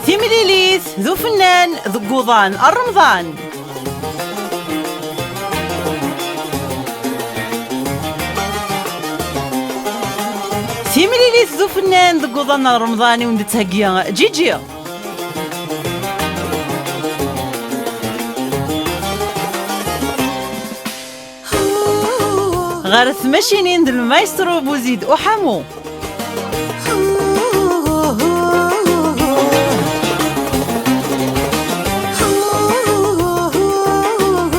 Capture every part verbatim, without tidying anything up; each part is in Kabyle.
Timlilit d ufennan deg uḍan n Remḍan. Timlilit d ufennan deg uḍan n Remḍan i wen-d-tettheggi Ǧiǧi. Ɣer tmacinin d lmaestro Buzid Uḥamu.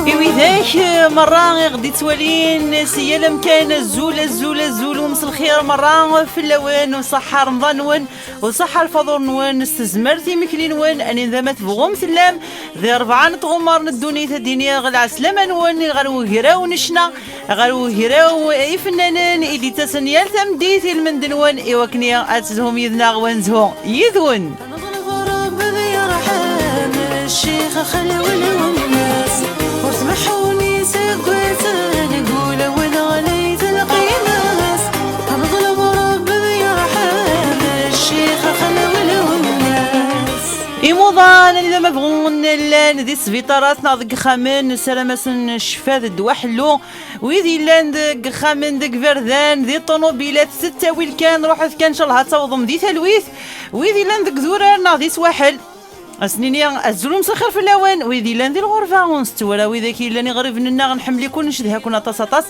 I widak, eh, merra i ɣ-d-ittwalin si yal amkan, azul, azul, azul, umselxir merra fell-awen, u ṣaḥḥa Remḍan-nwen, u ṣaḥḥa lfaḍur-nwen, s tezmert imekli-nwen, anin d ama tebɣum tellam, di rebɛa n tɣemmar n ddunit, ad d-iniɣ lɛeslama-nwen ɣer wegraw n ccna, ɣer wegraw ifennanen i d-ittasen yal tameddit i lmend-nwen, i wakken ad tezhum yid-neɣ wa nezhu yid-wen. Neḍleb Rebbi ad yerḥem ccix Xalwel Wennas, ur tmeḥḥun iseggasen deg wulawen ɣlayet lqima-s. Neḍleb Rebbi ad yerḥem ccix Xalwel Wennas. Imuḍan anida ma bɣun llan di sbiṭarat neɣ deg ixxamen, nessaram-asen ccfa d ddwa ḥellu. Wid yellan deg ixxamen, deg iberdan, di ṭunubilat, s ttawil kan, ruḥet kan, ncallah ad tawḍem di talwit. Wid yellan deg idurar neɣ di swaḥel, ad sen-nini azul umselxir fell-awen. Wid yellan di lɣerba, ur nsettu ara widak yellan iɣriben-nneɣ, nḥemmel-iken, ncedha-ken aṭas, aṭas.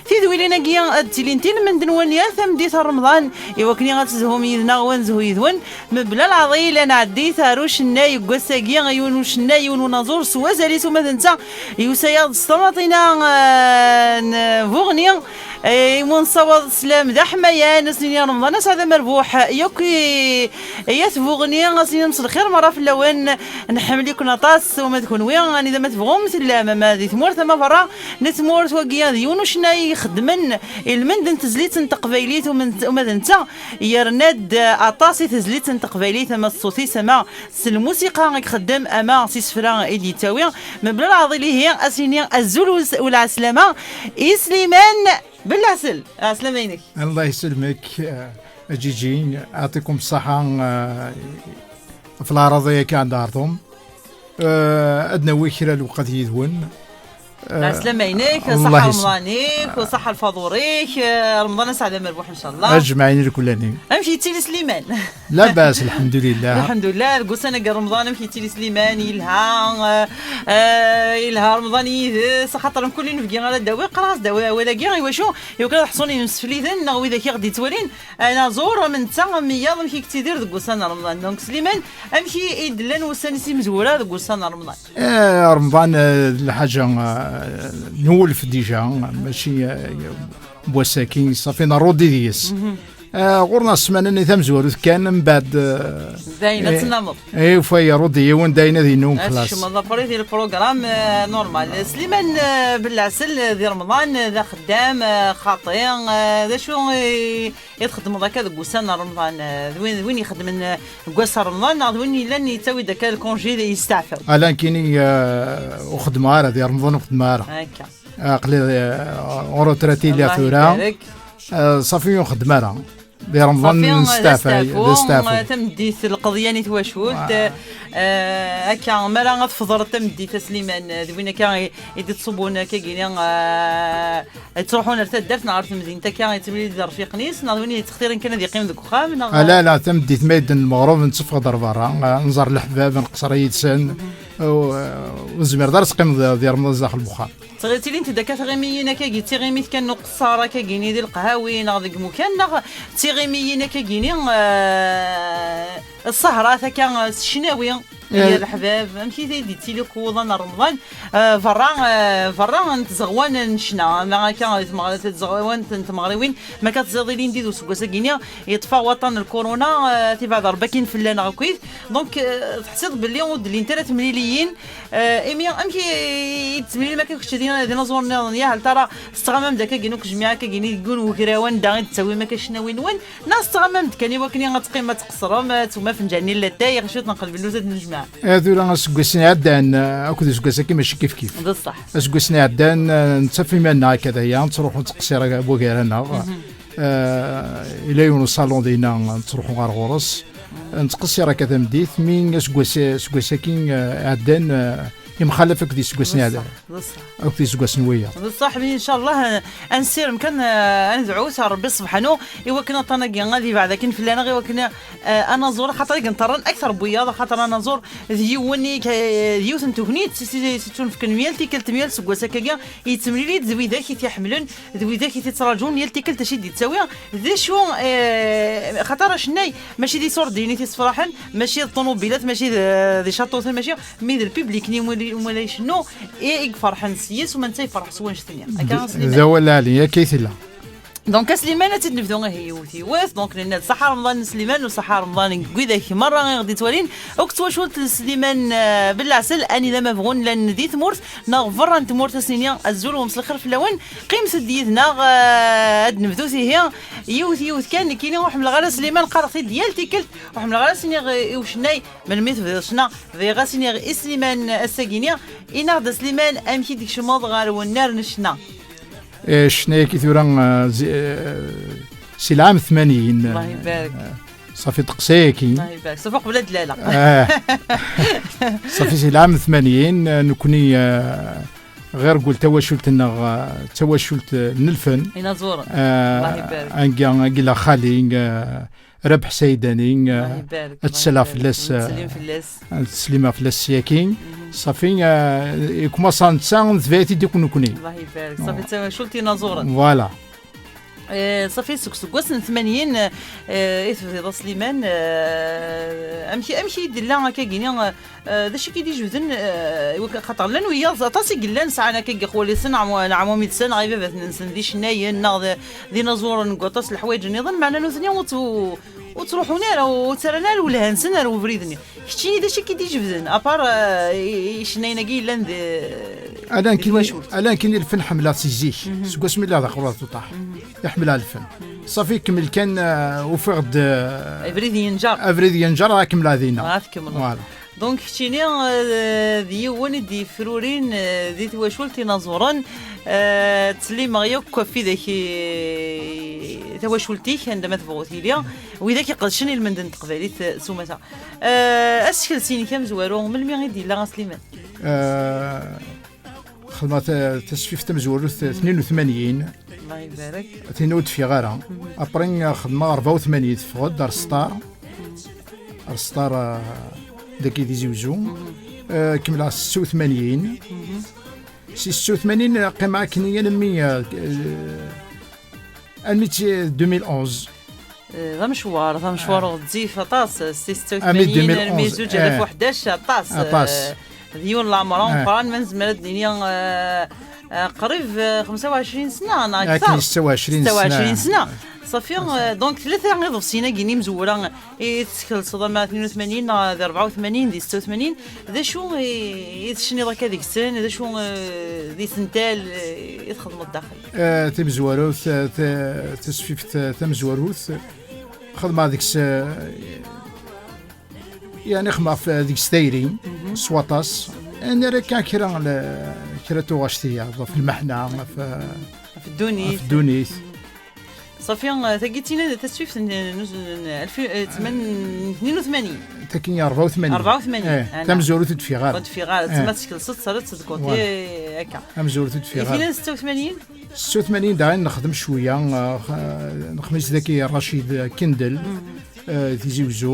Tidwilin-agi ad d-tilint i lmend-nwen yal tameddit n Remḍan, i wakken ad tezhum yid-neɣ, wa nezhu yid-wen. Mebla leɛḍil, ad nɛeddi ar ucennay n wass-agi, yiwen ucennay, yiwen unaẓur s wazal-is, uma d netta yusa-yaɣ-d s tamaḍina, eh, n Buɣni. Eh, imi nessawaḍ sslam d aḥmayan, ad s-nini Remḍan asɛad amerbuḥ yakk i, i At Buɣni, ad s-nini mselxir merra fell-awen, nḥemmel-iken aṭas, uma d kenwi, anida ma tebɣum tellam, ama di tmurt, ama berra n tmurt, wagi d yiwen ucennay ixeddmen i lmend n tezlit n teqbaylit, uma d, uma d netta yerna-d aṭas i tezlit n teqbaylit, ama s ṣṣut-is, ama s lmusiqa i ixeddem, ama s isefra i d-yettawi. Mebla leɛḍil ihi, ad s-nini azul u s-, u lɛeslama i Sliman Belɛsel. Ɛeslama-inek. الله يسلمك، آه، جيجي، يعطيكم الصحة، آه، في العرضية كان دارتم. آه، أدنى ويكرا الوقت يدون. Ɛeslama-inek, ṣaḥḥa Remḍan-ik, u ṣaḥḥa lfaḍur-ik, eh, Remḍan asɛad amerbuḥ, ncallah. أجمعين لكلاني. Amek yettili Sliman? لاباس، الحمد لله. Lḥemdullah, deg ussan-agi n Remḍan, amek yettili Sliman? Yelha, eh, eh, yelha Remḍan yid-s, axaṭer mkul inebgi ara d-awiɣ, qqareɣ-as-d awal-agi, i wacu? I wakken ad ḥṣun yimsefliden, neɣ widak i ɣ-d-yettwalin, anaẓur am netta, am wiyaḍ, amek i yettidir deg ussan n Remḍan. Donc, Sliman, amek i, i d-llan wussan-is imezwura deg ussan n Remḍan? Eh, Remḍan, eh, d lḥaǧa, eh, nwulef déjà, mačči, eh, n wass-agi, ṣafi nrudi deg-s. Eh, ɣur-neɣ ssmana-nni tamezwarut kan, mbeɛd, eh, dayen ad eh, tennameḍ. Eh, ufa, irudi yiwen, dayen ad yennum xlas. Ad tkecmeḍ après di lprogramme, eh, normal. Sliman, eh, Belɛsel, eh, di Remḍan, eh, d axeddam, eh, xaṭi, eh, d acu i, i txeddmeḍ akka deg wussan n Remḍan, eh, d win, d win ixeddmen, eh, deg wass n Remḍan, neɣ d win yellan yettawi-d akka lcongé yesteɛfaw? Ala, nekkini, eh, ur xeddmeɣ ara, di Remḍan ur xeddmeɣ ara. Akka. Aql-i, eh, en retraite i lliɣ tura. Allah ibarek. Eh, ṣafi ur nxeddem ara. Di Remḍan ṣafi, d nesteɛfay, d asteɛfu, d asteɛfu. Eh, tameddit lqeḍyan i twacult. Eh, akka, mi ara ad tfeḍreḍ tameddit a Sliman, eh, d win akka i, i d-ittṣubbun akka gini, eh, ttruḥun ar taddart neɣ ar temdint akka, yettemlili d rfiqen-is, neɣ d win yettextiren kan ad yeqqim deg uxxam, neɣ? Ah, la, la, tameddit ma yedden lmeɣreb, netteffeɣ-d ar berra, eh, nẓer leḥbab, nqeṣṣer yid-sen, u, eh, ur tezmireḍ ara ad teqqimeḍ di, di Remḍan zdaxel n uxxam. Tɣi-, ttilint-d akka tɣimiyin akkagi, d tiɣimit kan n uqeṣṣer akkagini di leqhawi neɣ deg imukan, neɣ d tiɣimiyin akkagini, eh, ṣṣehrat akka s ccnawi, eh, ya leḥbab, amek i d-yettili akk wuḍan n Remḍan, eh, berra, eh, berra n tzeɣwa n ccna, ama akka di tmeɣ-, tzeɣwa n tmeɣriwin, ma akka tẓiḍ ilindi d useggas-agi-ni, yeṭṭef-aɣ waṭṭan n lkuruna, eh, tibɛed Rebbi akin fell-aneɣ akkit. Donc, eh, teḥsiḍ belli ur d-llint ara temliliyin, eh, imi amek i, i d-temlilim akka kečč d, d inaẓuren nniḍen, ya hal tara tettɣamam-d akka gini, jmiɛ akka gini, deg yiwen wegraw anda i d-tettawim akka ccnawi-nwen, neɣ tettɣamam-d kan i wakken ad teqqim ad tqeṣrem, eh, tumaf n ǧanni n latay, cwiṭ n qelbellus ad t-nejmeɛ. Tura aseggas-nni iɛeddan, eh, akked useggas-agi mačči kifkif. D ṣṣeḥ. Aseggas-nni iɛeddan, eh, nettaf iman-nneɣ akka d aya, nettruḥu nettqeṣṣir aga-, wagar-aneɣ. Eh, ila yiwen usalun dinna, nettruḥu ɣer ɣur-s. Eh, nettqeṣṣir akka tameddit, mi aseggas, aseggas-agi, eh, iɛeddan, eh, yemxalaf akked iseggasen iɛeddan. D ṣṣeḥ, d ṣṣeḥ. Akked iseggasen wiyaḍ. D ṣṣeḥ, mi ncallah, eh, ad nessirem kan, eh, ad nedɛu s Ṛebbi subḥanu, i wakken aṭṭan-agi ad yebɛed akin fell-aneɣ, i wakken, eh, anaẓur, axaṭer i yenṭerren akteṛ n wiyaḍ, axaṭer anaẓur d yiwen i, eh, d yiwet n tegnit s, s, s, tettunefken myal tikkelt, myal seggas akkagi, yettemlili-d d widak i t-iḥemmlen, d widak i t-ittraǧun, yal tikkelt acu i d-yettawi. D acu, eh, xaṭer acennay mačči d iṣurdiyen i t-issefraḥen, mačči d ṭunubilat, mačči d, d icaṭuten, mačči, mi d lpiblik-nni umi, umi la icennu, i, i iferḥen s-yes, u ma netta yefreḥ s wanect-nni. Akka, d, Sliman? D awal lɛali, akka i tella. Donc, a Sliman, ad tt-id-nebdu ihi yiwet yiwet. Donc, nenna-d ṣaḥa Remḍan n Sliman, u ṣaḥa Remḍan n widak merra i ɣ-d-ittwalin. Akk d twacult n Sliman, eh, Belɛsel, anida ma bɣun, llan di tmurt, neɣ berra n tmurt, ad s-nini azul u mselxir fell-awen. Qqimet-d yid-neɣ, eh, ad nebdu tihi yiwet yiwet kan. Nekkini ur ḥemmleɣ ara Sliman, qqareɣ-t-id yal tikkelt, ur ḥemmleɣ ara s-iniɣ i ucennay, melmi tebdiḍ ccna, bɣiɣ ad s-iniɣ i Sliman ass-agi-nni. Ini-aɣ-d a Sliman, amek i d-tkecmeḍ ɣer wennar n ccna? Eh, ccna-agi tura, eh, zi-, eh, si lɛam tmanyin. Allah ibarek. Eh, ṣafi ddeqs-agi. Allah ibarek. Ṣafi qbel ad d-laleɣ. Eh, ṣafi si lɛam tmanyin, eh, nekni, eh, ɣer gul tawacult-nneɣ, eh, d tawacult, eh, n lfen. Inaẓuren. Eh, Allah ibarek. Anga, agi la xali, eh, Rabeḥ Saydani, Allah ibarek, ad tsaleɣ Allah ibarek. Fell-as, Nettsellim fell-as. Ad tsellima fell-as syaki. Ṣafi, eh, ikumaṣa netta, netbeɛ-it-id akk nekni. Allah ibarek. Ṣafi d tawacult inaẓuren. Voilà. Eh, ṣafi seg useggas n tmanyin, eh, i tebdiḍ a Sliman, eh, amek, amek i d-illa akkagi-nni, eh, d acu i k-id-ijebden, eh, i wakka, xaṭer llan wiyaḍ aṭas i yellan sɛan akkagi xwali-sen, neɣ ɛmumi-tsen, neɣ ibabaten-nsen d icennayen, neɣ d, d inaẓuren deg waṭas n leḥwayeǧ nniḍen, meɛna nutni ur tt-, ur ttruḥun ara, ur ttarran ara lwelha-nsen ar ubrid-nni. Keččini d acu i k-id-ijebden, apart, eh, i, i icennayen-agi yellan d, ala di nekkini, twacult? Ala nekkini lfen ḥemmleɣ si zik, seg wasmi lliɣ d aqrur ṭuṭaḥ. I ḥemmleɣ lfen. Ṣafi kemmel kan, eh, ufiɣ-d, eh, abrid yenǧer. Abrid yenǧer, ad kemmleɣ dinna. Ad tkemmleḍ. Voilà. Donc, keččini, eh, d yiwen i d-yefrurin, eh, di twacult inaẓuren. Eh, ttsellimeɣ yakk ɣef widak i, tawacult-ik, anda ma tebɣu tili. Widak iqedcen ilmend n teqbaylit, eh, s umata. Eh, asekles-inek amezwaru, melmi i d-yella a Sliman? Eh, xedmeɣ ta-, tasfift tamezwarut tnin u tmanyin. Allah ibarek. Tin ur d-teffiɣ ara. Après, eh, xedmeɣ rebɛa u tmanyin, teffeɣ-d ar star. Ar star, eh, dagi di Tizi Wezzu. Eh, kemmleɣ setta u tmanyin. Si setta u tmanyin, eh, qqimeɣ akken almi, eh, eh, almi d deux mille onze. Eh, d amecwar, d amecwar ɣezzif aṭas, si setta u tmanyin armi deux mille onze, armi zuǧ alaf u ḥdac, aṭas, aṭas. Eh, d yiwen n leɛmer ameqqran, ma nezmer ad d-nini, eh, eh, qrib, eh, xemsa u ɛecrin sna, neɣ akter. Akken setta u ɛecrin sna. Setta u ɛecrin sna. Ṣafi, eh, donc, tlata iḍebsiyen-agi n imezwura i teskelseḍ, ama tnin u tmanyin neɣ d rebɛa u tmanyin, di setta u tmanyin, d acu i, i tecniḍ akka deg-sen, d acu, eh, d isental, eh, i txedmeḍ daxel? Eh, tamezwarut, eh, ta-, tasfift, eh, tamezwarut, xedmeɣ deg-s, eh, yani xedmeɣ f-, deg-s tayri, s waṭas. Nra kan kra, kra tuɣac tiyaḍ, ɣef lmeḥna, ɣef, ɣef ddunit. Ɣef ddunit. Ṣafi, eh, tagi d tin, tasfift n, n, n, alfi-, eh, tman-, tnin u tmanyin. Tagi rebɛa u tmanyin. Rebɛa u tmanyin. Eh, tamezwarut ur d-teffiɣ ara. Ur d-teffiɣ ara. Eh. Tma teskelseḍ, terriḍ-tt deg côté, akka. Tamezwarut ur d-teffiɣ ara. I tin n setta u tmanyin? Setta u tmanyin daɣen nexdem cwiya, eh, x-, nexdem-itt dagi Racid Kendel, eh, Tizi Wezzu.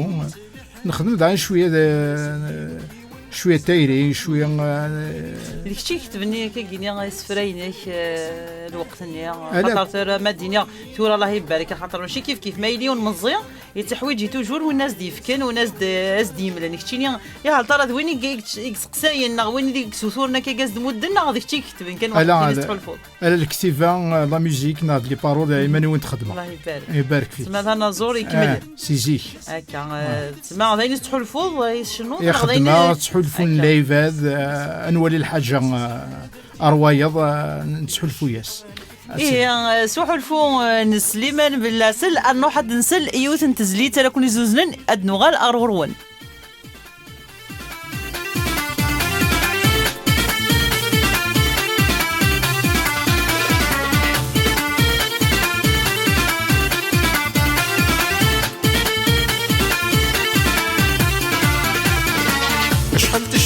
Nexdem daɣen cwiya d, cwiya tayri, cwiya, eh, d kečč i iketben akka-gini isefra-inek, eh, lweqt-nni? Ala. Xaṭer tura ma d-iniɣ tura, Allah ibarek, axaṭer mačči kif kif. Ma yili ur meẓẓi, yettaḥwiǧ i toujours win as-d-yefken, win as-d-, as-d-yemlen. Keččini, ihalṭar d win i, i, i yesteqsayen, neɣ win i yessuturen akka i as-d-mudden, neɣ d kečč i iketben kan, waḥd-k i tḥulfuḍ? Ala lektiba, eh, la musique, neɣ d les paroles, eh, iman-iw i t-xedmeɣ. Allah ibarek. Ibarek fik. Tma d anaẓur ikemlen. Eh, si zik. Akka, eh, tma d ayen i tettḥulfuḍ, eh, i tcennuḍ, neɣ d ayen i xedmeɣ, ttḥulfun akka. Lɛibad, eh, ad nwali lḥaǧa, eh, ar wayeḍ, eh, nettḥulfu-yas. Ihi, eh, s uḥulfu, eh, n Sliman Bellasel, ad nruḥ ad nsel yiwet n tezlit ara ken-izuznen, ad nuɣal ar ɣur-wen.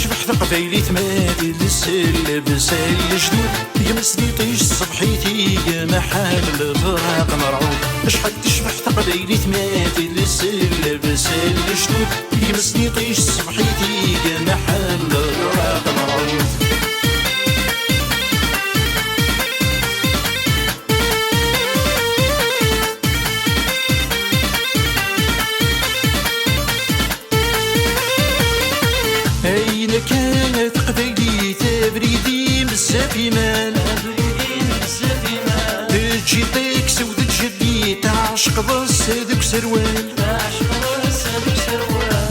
Taqbaylit ma d llsel bsal lejdud, gma-s d iṭij ṣṣbeḥ-it igma ḥal lefraq n rɛud. Acḥal tecbeḥ taqbaylit ma d llsel bsal lejdud, gma-s d iṭij ṣṣbeḥ-it igma ḥal lefraq n rɛud. Ayen akka a taqbaylit, abrid-im bezzaf imal. Teǧǧiḍ-ik sewd ǧeddi, tɛecqeḍ-s deg userwal.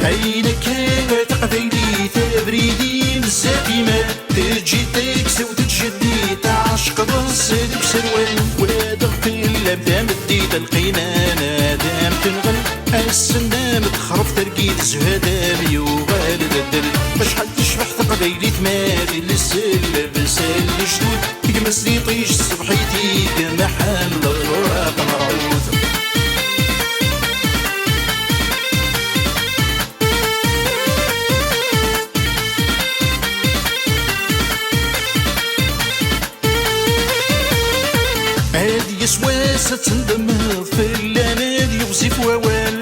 Ayen akka a taqbaylit, abrid-im bezzaf imal. Teǧǧiḍ-ik sewd ǧeddi, tɛecqeḍ-s deg userwal. Wadaɣ fell-am tameddit, lqima n Adam tenɣel. Ass-nni am texref tergit, zhad-am yuɣal d ddel. Acḥal tecbeḥ taqbaylit ma d llsel bsal lejdud, gma-s d iṭij ṣṣbeḥ-it igma ḥal lefraq n rɛud. Ad yas wass ad tendemmeḍ, fell-am ad yiɣzif wawal.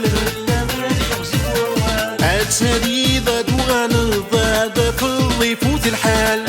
Ad tnadiḍ ad tuɣaleḍ, ad tafeḍ ifut lḥal.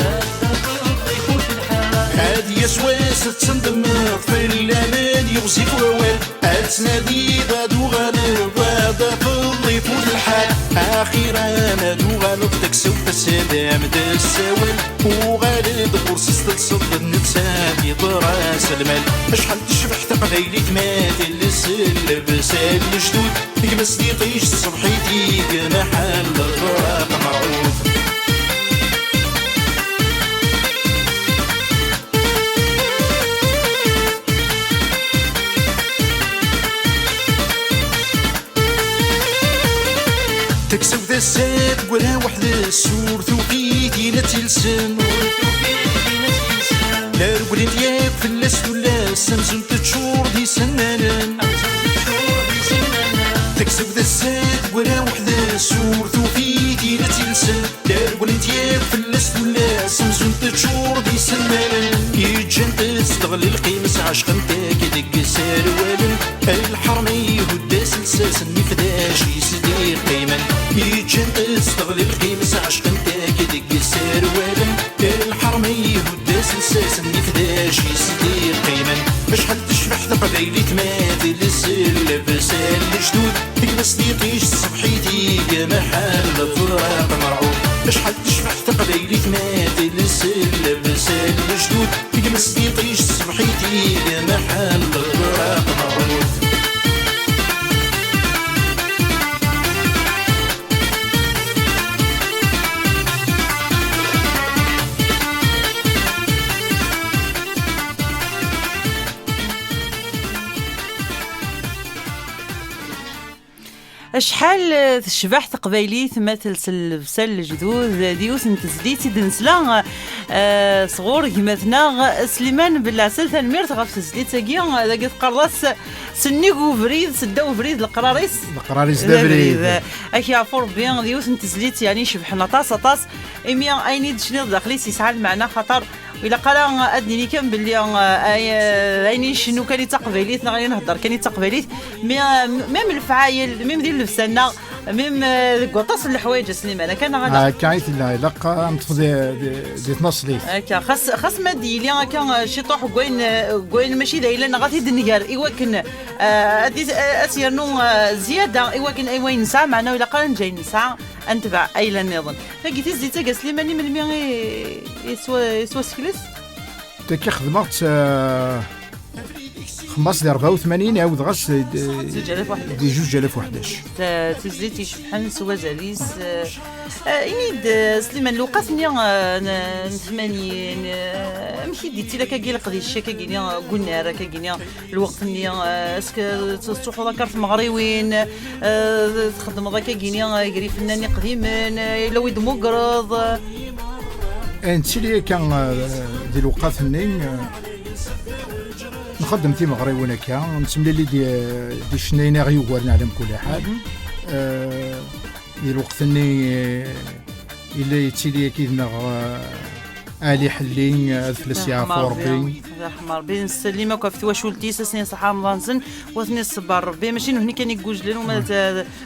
Ad yas wass ad tendemmeḍ, fell-am ad yiɣzif wawal. Ad tnadiḍ ad tuɣaleḍ, ad tafeḍ ifut lḥal. Axiran ad tuɣaleḍ, taksawt tassadam d ssawal. Uɣal-d ɣur-s s telseḍ, d netta i yeḍran s lmal. Acḥal tecbeḥ taqbaylit ma d llsel bsal lejdud, gma-s d iṭij ṣṣbeḥ-it igma ḥal lefraq n rɛud. Tekksew tasa deg wara weḥd-s, ur tufi tin ad tt-ilsen. La rewlent yakk fell-as tullas, amzun teččur d isennanen. Tekksew tasa deg wara weḥd-s, ur tufi tin ad tt-ilsen. La rewlent yakk fell-as tullas, amzun teččur d isennanen. Yeǧǧant-tt teɣli lqim-s, ɛecqent-ak deg iserwalen. Lḥerma ihudda-s lsas n ifdac-is d-iqqimen. Yeǧǧant-tt teɣli lqim-s, ɛecqent-ak deg iserwalen. Lḥerma ihudda-s lsas n ifdac-is d-iqqimen. Acḥal tecbeḥ taqbaylit ma d llsel bsal lejdud, gma-s d iṭij ṣṣbeḥ-it igma ḥal lefraq n rɛud. Acḥal tecbeḥ taqbaylit ma d llsel bsal lejdud, gma-s d iṭij ṣṣbeḥ-it igma ḥal lefraq n rɛud. Acḥal, eh, tecbeḥ teqbaylit ma tels llebsa n lejdud, d yiwet n tezlit i d-nesla, eh, sɣur gma-tneɣ Sliman Belɛsel. Tanemmirt ɣef tezlit-agi, eh, dagi teqqareḍ-as sennig ubrid, seddaw ubrid, leqrar-is. Leqrar-is d abrid. Ad k-yeɛfu Rebbi, d yiwet n tezlit, yeɛni, icebḥen aṭas, aṭas, imi ayen i d-tecniḍ daxel-is yesɛa lmeɛna, xaṭer ilaq ara ad d-nini kan belli, eh, ay-, ayen i ncennu kan i d taqbaylit, neɣ ayen i nhedder kan i d taqbaylit, mi, eh, même lefɛayel, même di llebsa-nneɣ, même, eh, deg waṭas n leḥwayeǧ, a Sliman, akka neɣ ala? Akka i tella, ilaq ad neṭṭef di, di, di tnaṣlit. Akka, xas, xas ma d-yili akka, eh, ciṭuḥ n wayen, eh, n wayen mačči d ayla-nneɣ, ad t-id-nger i wakken, eh, ad, ad s-yernu, eh, zzyada i wakken, i wayen nesɛa, meɛna ur ilaq ara neǧǧ ayen nesɛa, ad netbeɛ ayla-nniḍen. Tagi tizlit-agi, a Sliman, i melmi i, i yettwa-, i yettwasekles? Tagi xedmeɣ-tt, eh, xemmeɣ-tt di rebɛa u tmanyin, ɛawdeɣ-as di, di zuǧ alaf u ḥdac. Ta-, tizlit icebḥen s wazal-is, eh, eh, ini-d, eh, Sliman, lewqat-nni, eh, n, n tmanyin, eh, amek i d-yettili akkagi leqdic, akkagi-ni, eh, gunnar, akkagi-ni, lweqt-nni, eh, est-ce que tettruḥuḍ akka ar tmeɣriwin, eh, txeddmeḍ akkagi-ni, eh, gar yifennanen iqdimen, eh, yella wi d-tmugreḍ? Eh, nettili akka, eh, di lewqat-nni, eh, nxeddem timeɣriwin akka, nettemlili di, di cennayen i ɣ-yugaren ɛla mkul ḥal. Eh, di lweqt-nni, eh, Yella yettili akid-neɣ, eh, Ali Ḥelli, eh, ad fell-as yeɛfu Rebbi. Ad yerḥem Rebbi. Nsellim akk ɣef twacult-is, ad sen-iṣeḥḥa Remḍan-nsen, u ad ten-iṣebber Rebbi. Mačči nehni kan i iguǧlen, uma d,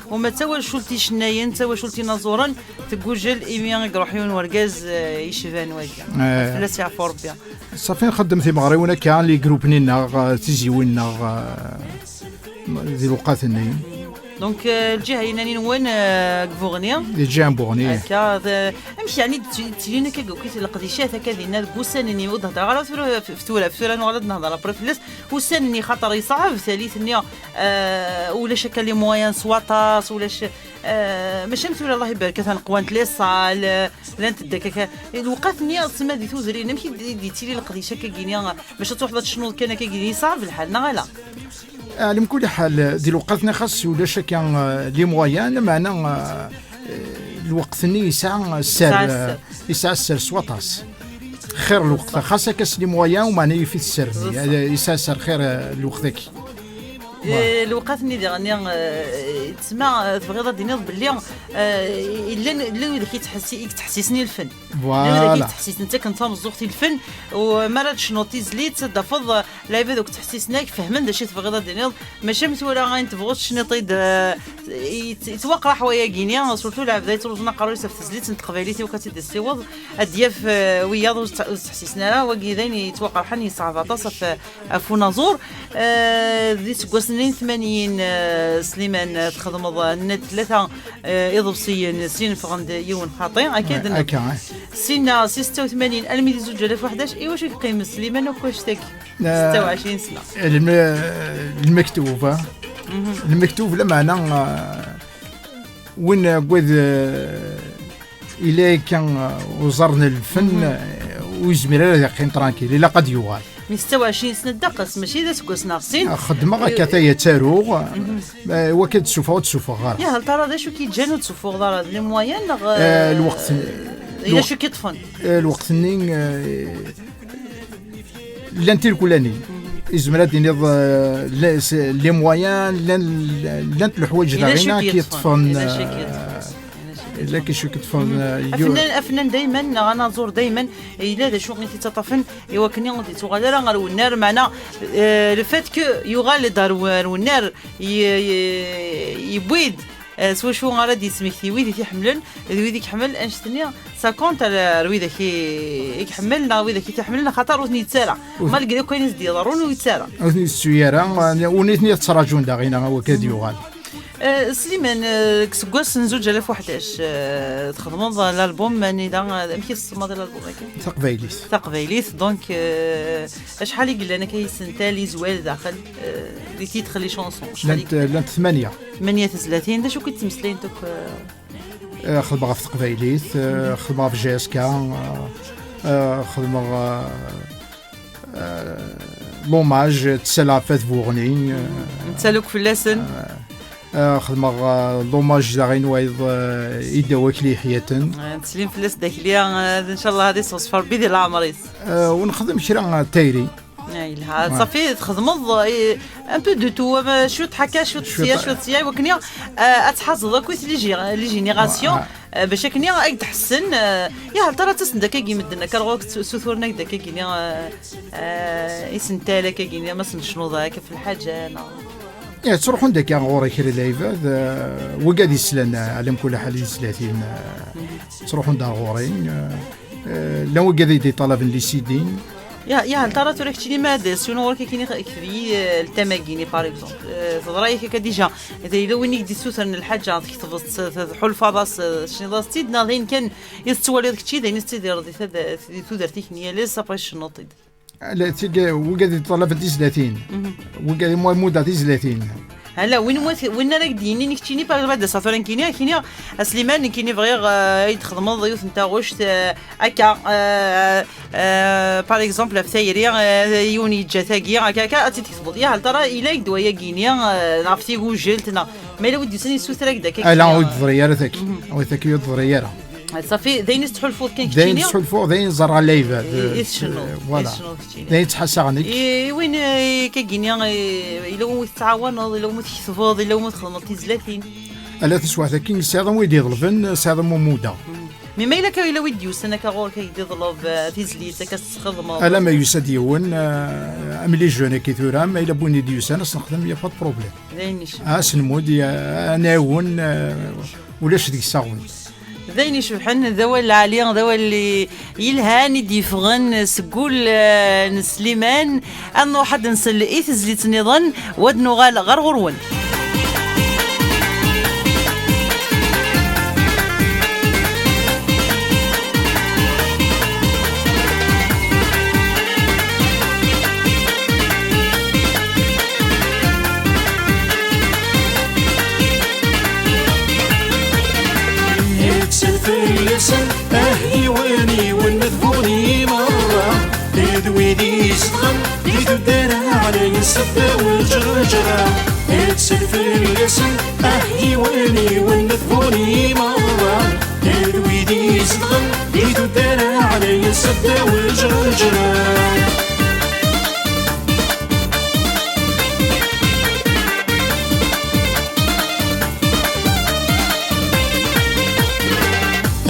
uma d tawacult icennayen, d tawacult inaẓuren, teggujel imi i iruḥ yiwen wergaz, eh, yecban wagi. Eh. Ad fell-as yeɛfu Rebbi. Ṣafi, nxeddem timeɣriwin akka, les groupes-nni-nneɣ, eh, tiziwin-nneɣ, eh, di lewqat-nni. Donc, euh, lǧiha-inna-nni-nwen, euh, deg Buɣni. Di lǧiha n Buɣni. Akka, d-, amek yeɛni d-, d-, ttilin akka deg leqdicat akka dinna deg ussan-nni, ur d-hedreɣ ara tura f-, f-, tura, f-, tura nuɣal ad nehder après fell-as. Ussan-nni, xaṭer yeṣɛeb, tallit-nni, euh, ulac akka les moyens s waṭas, ulac, euh, mačči am tura, Allah ibarek, atan qwant les salles, euh, llant-d akka, akka. Lewqat-nni, tsemma di tudrin, amek i d-, i d-yettili leqdic akka-gini, bac ad truḥeḍ ad tecnuḍ kan akka-gini, yeṣɛeb lḥal, neɣ ala? Ɛla kulli ḥal, di lewqat-nni xas ulac akka, eh, les moyens, meɛna, eh, lweqt-nni yesɛa sser, yesɛa sser, eh, yesɛa sser s waṭas. Xir lweqt, xas akka s les moyens, u meɛna yif-it sser-nni. Yesɛa sser xir, eh, lweqt-agi. Eh, lewqat-nni diɣen, eh, tsemma, eh, tebɣiḍ ad d-tiniḍ belli, eh, llan, llan widak yettḥessi-, yettḥessisen i lfen. Voilà. Llan widak yettḥessisen, ttaken tameẓẓuɣt i lfen, u mi ara d-tecnuḍ tizlit, ad d-tafeḍ, eh, Lɛibad akk ttḥessisen-ak, fehmen d acu i tebɣiḍ ad d-tiniḍ. Mačči am tura ayen tebɣuḍ tecniḍ-id, eh, yet-, yettwaqraḥ wayagi-ni, surtout lɛebd-a yettruẓun aqerru-is ɣef tezlit n teqbaylit i wakk ad tt-id-tessiweḍ, ad d-yaf, eh, wiyaḍ ur tt-, ur ttḥessisen ara, wagi d ayen yettwaqerḥen, yeṣɛeb aṭas ɣef, ɣef unaẓur. Eh, di seggasen-nni n tmanyin, eh, Sliman, eh, txedmeḍ, eh, nna-d tlata, eh, iḍebsiyen, sin ffɣen-d yiwen xaṭi, akka i d-, akka, eh. Sinna, si setta u tmanyin almi di zuǧ alaf u ḥdac, i wacu i yeqqim Sliman akk annect-agi? Setta u ɛecrin sna. Lme-, lmektub, ah. Lmektub, lameɛna, ah, win agad, ah, ila akka, ah, uẓar n lfen, ah, ur yezmir ara ad yeqqim tranquille, ilaq ad yuɣal. Mi setta u ɛecrin sna ddeqs, mačči d aseggas neɣ sin. Ah, xeddmeɣ akka, taya ttaruɣ, ah, wakka d-ssuffeɣ, ur d-ssuffeɣ ara. Ya, hal tara d acu k-yeǧǧan ur d-ssuffeɣ ara, d les moyens neɣ, ah, lweqt, d acu k-yeṭṭfen? Ah, lweqt-nni, ah, llant tirkulanin. Izmer ad d-tiniḍ, eh, la-, s-, les moyens, llan, llant leḥwayeǧ daɣen i k-yeṭṭfen, eh, yella kra i k-yeṭṭfen, eh, afennan, afennan dayman, neɣ anaẓur dayman, yella d acu i t-yettaṭṭafen i wakken ur d-yettuɣal ara ɣer wennar, meɛna, eh, le fait que yuɣal-d ɣer w-, ɣer wennar, y-, y-, yewwi-d Eh, s wacu ara d-yesmekti wid i t-iḥemmlen, d wid i iḥemmel annect-nni, ça compte ar, ar widak i, i iḥemmel, neɣ widak i t-iḥemmlen, axaṭer ur ten-yettara. Malgré akk ayen i s-d-yeḍrun, ur yettara. Ur ten-yettu ara, u nitni ad ttṛaǧun daɣ, ina, wakka ad yuɣal. Eh, Sliman, eh, deg seggas n zuǧ alaf u ḥdac, eh, txedmeḍ l'album, anida, eh, amek i tsemmaḍ l'album-agi? Taqbaylit. Taqbaylit, donc, eh, acḥal i yellan akka yisental, izwal daxel, eh, di titre, les chansons? Acḥal i llant, llant tmanya. Tmanya tezlatin, d acu i d-ttmeslayen akk, eh? Eh, xedmeɣ ɣef teqbaylit, eh, xedmeɣ ɣef J S K, eh, eh, xedmeɣ, eh, eh, l'hommage, tessal ɣef At Buɣni, eh, nettal akk fell-asen. Eh, eh, xedmeɣ, eh, l'hommage daɣen wayeḍ, eh, i Dda Wakli Yeḥyaten. Eh, ttsellim fell-as d akli, eh, ncallah ad iseɣzef Rebbi di leɛmer-is. Eh, u nexdem kra n tayri. Ah, yelha. Ouais. Ṣafi, txedmeḍ, eh, un peu de tout, eh, cwiṭ ḥakka, cwiṭ sya, cwiṭ sya, i wakken, eh, ad tḥazeḍ akk les gé-, les générations, ouais, eh, bac akken ad k-d-ḥessen, eh, ya hal tara ttasen-d akka-agi medden, akka ɣur-k ssuturen-ak-d akka-agi, eh, eh, isental akka-agi, ma s-necnuḍ akka f lḥaǧa, neɣ? Ya, ttruḥun-d akka ɣur-i kra n lɛibad, eh, wigad yeslan, eh, ɛla kulli ḥal, tezlatin, eh, ttruḥun-d ar ɣur-i, eh, Eh, llan wigad i d-iṭalaben les C D. Ya, ya, hal tara tura keččini ma d-, s yiwen ɣur-k akken i ketb-iyi, eh, ltam-agi-ni, par exemple. Eh, teḍra-yak akka déjà, d yella win i k-d-issutren lḥaǧa, tketbeḍ-tt, t-, tḥulfaḍ-as, eh, tecniḍ-as-tt-id, neɣ d ayen kan i tettwaliḍ kečči, d ayen i tettidireḍ di tad-, di tudert-ik n yal ass, après tecnuḍ-t-id? La, tig-, wigad i d-iṭalaben tizlatin. Mhm. Wigad i mu-, muda tizlatin. Hala, win, win, win ara k-d-yinin keččini, par exemple, ad d-aseɣ tura nekkini, ad k-iniɣ, a Sliman, nekkini bɣiɣ, eh, ad yi-d-txedmeḍ yiwet n taɣect, eh, akka, eh, eh, par exemple, ɣef tayri, eh, yiwen yeǧǧa tagi, akka, akka, ad tt-id-tketbeḍ. Ya hal tara, ila-k-d wayagi-ni, eh, ɣef tigujelt, neɣ ma yella wid d-yusan yessuter-ak-d akka. Ala, keččini, ur d-teḍri ara tagi. Mhm. Ur tagi ur d-teḍri ara. Ṣafi, d ayen i tettḥulfuḍ kan keččini? D ayen tettḥulfuɣ, d ayen ẓerreɣ live. I, i tecnuḍ, voilà. I tecnuḍ keččini. D ayen ttḥassaɣ nekk. I, i win, eh, kagini, eh, ila win i tettɛawaneḍ, ila win i tketbeḍ, ila win i txedmeḍ tizlatin. Ala taswiɛt-agi, sɛiḍ wid iḍelben, sɛiḍ umuda. Mm. Mi ma yella akka yella wi d-yusan akka ɣur-k, ad k-d-iḍleb, eh, tizlit, akka s-txedmeḍ. Ala ma yusa-d yiwen, eh, am les jeunes akka tura, ma yella win i d-yusan, ad s-nexdem, y a pas de problème. D ayen icebḥen. Ah, s lmud, ya, ad nɛawen, eh, ulac deg-s aɣbel. D ayen icebḥen, d awal lɛali, d awal i-, yelhan i d-yeffɣen seg wul, eh, n Sliman. Ad nruḥ ad nsel i tezlit nniḍen, u ad nuɣal ɣer ɣur-wen. Yettselfel-asen ahiwan-iw n tbuni merra, d wid izedɣen di tuddar ɛlayen seddaw lǧerǧra. Yettselfel-asen ahiwan-iw n tbuni merra, d wid izedɣen di tuddar ɛlayen seddaw lǧerǧra.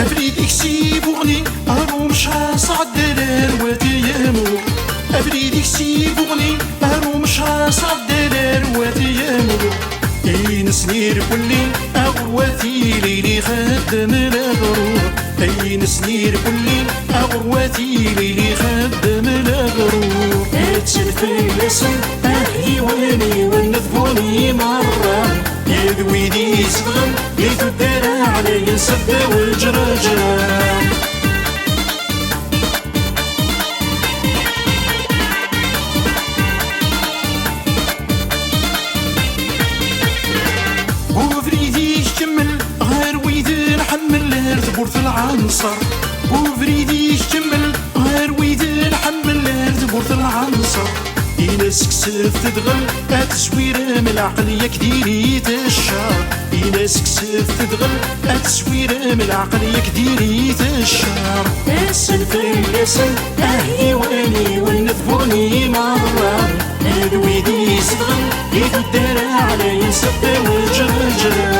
Abrid-ik si Buɣni ar Umecḥaṣ ɛeddan ar Wat Yamur. Abrid-ik si Buɣni ar Umecḥaṣ ɛeddan ar Wat Yamur. Inesnir kulli aɣurwat ilili xeddem leɣrur. Inesnir kulli aɣurwat ilili xeddem leɣrur. Ttselfel-asen ahiwan-iw n tbuni merra, d wid izedɣen di tuddar ɛlayen seddaw lǧerǧra. Ubrid ikemmel ɣer wid nḥemmel ar tmurt n Lɛenṣer. Ubrid ikemmel ɣer wid nḥemmel ar tmurt n Lɛenṣer. Ina seksef tedɣel ad tezwirem leɛqel yak diri-t ccer. Ina seksef tedɣel ad tezwirem leɛqel yak diri-t ccer. Asen fell-asen ahiwan-iw n tbuni merra, d wid izedɣen di tuddar ɛlayen seddaw lǧerǧra.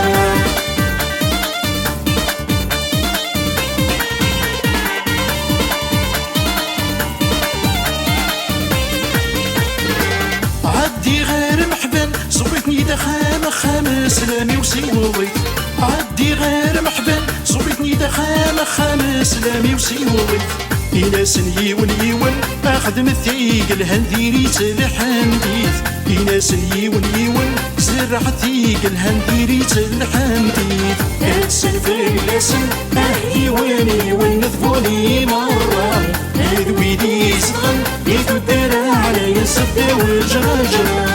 Ɛeddi ɣer Meḥban, ẓewwi-ten-id axxam axxam, sslam-iw siweḍ-it. Ɛeddi ɣer Meḥban, ẓewwi-ten-id axxam axxam, sslam-iw siweḍ-it. Ini-asen yiwen yiwen, xedmet tig lhan diri-tt lḥemdit. Ini-asen yiwen yiwen, zerrɛet tig lhan diri-tt lḥemdit. Asen fell-asen ahiwan-iw n tbuni merra, d wid izedɣen di tuddar ɛlayen seddaw lǧerǧra.